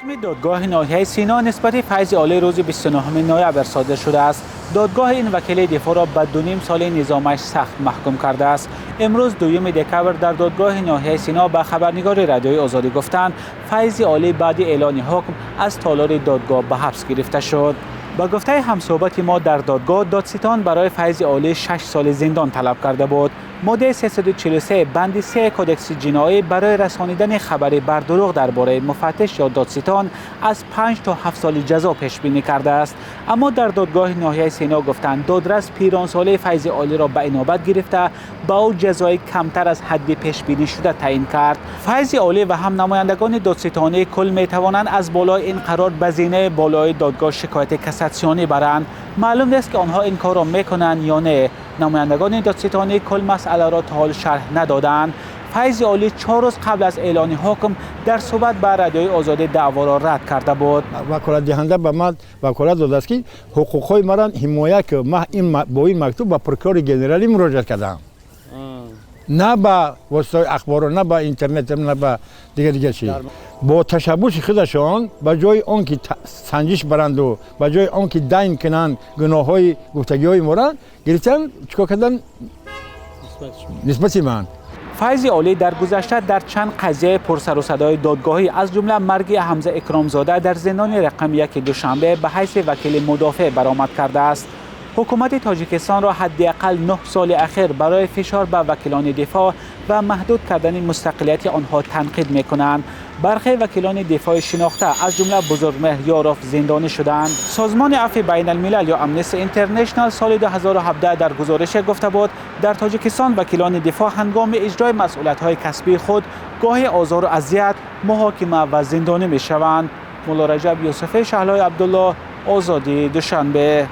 Ҳукми додгоҳи ноҳияи Сино нисбати Файзи Олӣ рӯзи 29 ноябр содир шудааст. Додгоҳ ин вакили дифоъро ба 2,5 соли низомаш сахт маҳкум кардааст. Имрӯз 2 декабр дар додгоҳи ноҳияи Сино ба хабарнигори Радиои Озодӣ гуфтанд, Файзи Олӣ баъди эълони ҳукм аз толори додгоҳ ба ҳабс гирифта шуд. Ба гуфтаи ҳамсӯҳбати мо дар додгоҳ, додситон барои Файзи Олӣ 6 соли зиндон талаб карда буд. Моддаи 343 банди 3 Кодекси ҷиноӣ барои расонидани хабари бардурӯғ дар бораи муфаттиш ё додситон аз 5 то 7 соли ҷазо пешбинӣ кардааст. Аммо дар додгоҳи ноҳияи Сино гуфтанд, додрас пиронсолии Файзи Олиро ба инобат гирифта ба ӯ ҷазои камтар аз ҳадди пешбинӣ шуда таъин кард. Файзи Олӣ ва ҳам намояндагони додситонии кул метавонанд аз болои ин қарор ба зинаи болои додгоҳ шикояти кассатсионӣ баранд. Маълум нест, ки онҳо ин корро мекунанд ё не. Намояндагони додситонии кул масъаларо то ҳол шарҳ надоданд. Файзи Олӣ 4 рӯз қабл аз эълони ҳукм дар суҳбат ба Радиои Озодӣ даъворо рад карда буд. Ваколатдиҳанда ба ман ваколат додааст, ки ҳуқуқҳои маро ҳимоя кун. Ман бо ин мактуб ба прокурори генералӣ муроҷиат кардам, на ба воситаҳои ахборо, на ба интернет, на ба дигар дигар чиз. Бо ташаббуси худашон, ба ҷои он ки санҷиш баранду, ба ҷои он ки дайн кунанд гуноҳҳои гуфтагиҳои моро, гирифтан чикор кардан нисбати ман. Файзи Олӣ дар гузашта дар чанд қазияи пурсарусадои додгоҳӣ, аз ҷумла марги Ҳамза Икромзода дар зиндони рақами 1 Душанбе, ба ҳайси вакили мудофеъ баромад кардааст. Ҳукумати Тоҷикистонро ҳадди ақал 9 соли ахир барои фишор ба вакилони дифоъ ва маҳдуд кардани мустақилияти онҳо танқид мекунанд. Бархе вакилони дифои шинохта, аз ҷумла Бузургмеҳр Ёров, зиндонӣ шуданд. Созмони Афви байналмилал ё Амнести Интернешнал соли 2017 дар гузорише гуфта буд, дар Тоҷикистон вакилони дифоъ ҳангоми иҷрои масъулиятҳои касбии худ гоҳе озору азият, муҳокима ва зиндонӣ мешаванд. Мулло Раҷаб Юсуфӣ, Шаҳлои Абдулло, Озодӣ, Душанбе.